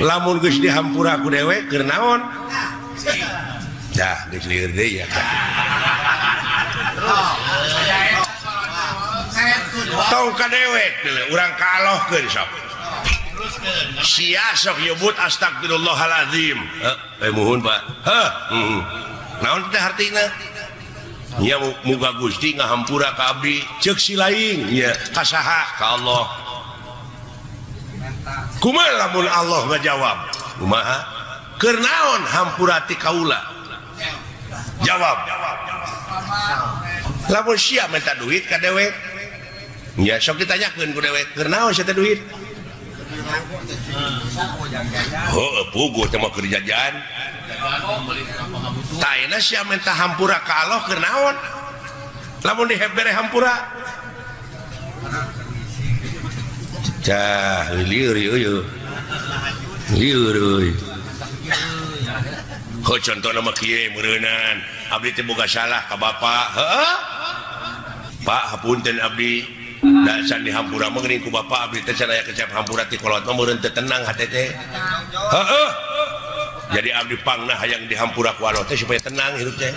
Lamun geus dihampura ku dewek keur naon? Dah geus lieur deui ya. Tong ka dewek urang kalohkeun sok. Sia sok nyebut astagfirullahalazim. Heuh, muhun Pak. Heuh, heeh. Naon teh hartina? Nya muga Gusti ngahampura ka abdi, ceuk si lain nya ka saha? Ka Allah. Kumaha lamun Allah ngajawab? Kumaha? Keur naon hampura ti kaula? Jawab. Lamun sia minta duit ka dewek, nya sok ditanyakeun ku dewek, keur naon sia teh duit? Heuh, puguh teh mah keur jajan. Taena sia minta hampura ka Allah keur naon? Lamun dibere hampura. Cah, lieur ieu. Lieur euy. Heuh, contohna mah kieu meureunan. Abdi teh boga salah ka bapa. Heuh. Pak, hapunten abdi. Da can dihampura mah geuning ku bapa abdi teh can aya kecap hampura ti kolot mah meureun teu tenang hate teh. Heuh. Jadi abdi pangna hayang dihampura ku Allah teh supaya tenang hidup teh.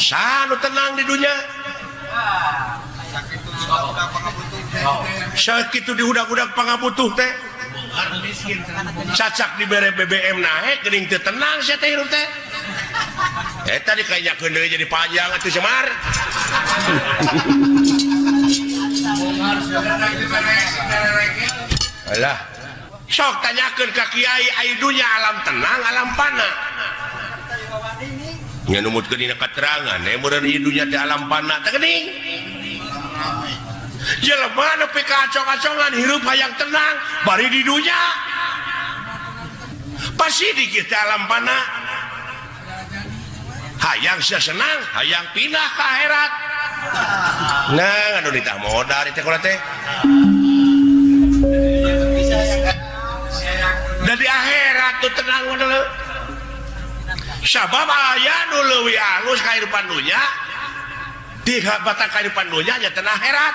Saha nu tenang di dunya? Sakitu diudag-udag pangabutuh teh. Cacak dibere BBM naek geuning teu tenang sia teh hirup teh. Eta dikanyakeun deui jadi panjang atuh Semar. Alah, sok tanyakeun ka kiai ai dunya alam tenang alam pana. Nya numutkeun dina katerangan meureun ieu dunya teh alam pana teh geuning. Jelema nepi ka acong-acongan hirup hayang tenang bari di dunya. Pasti dikit teh alam pana. Hayang sia senang, hayang pindah ka akhirat. Nah, anu ditah modal teh kula teh. Da di akhirat tuh tenang mah. Sabab aya nu leuwih alus kahirupan dunya. Di batang kahirupan dunya nya tenang akhirat.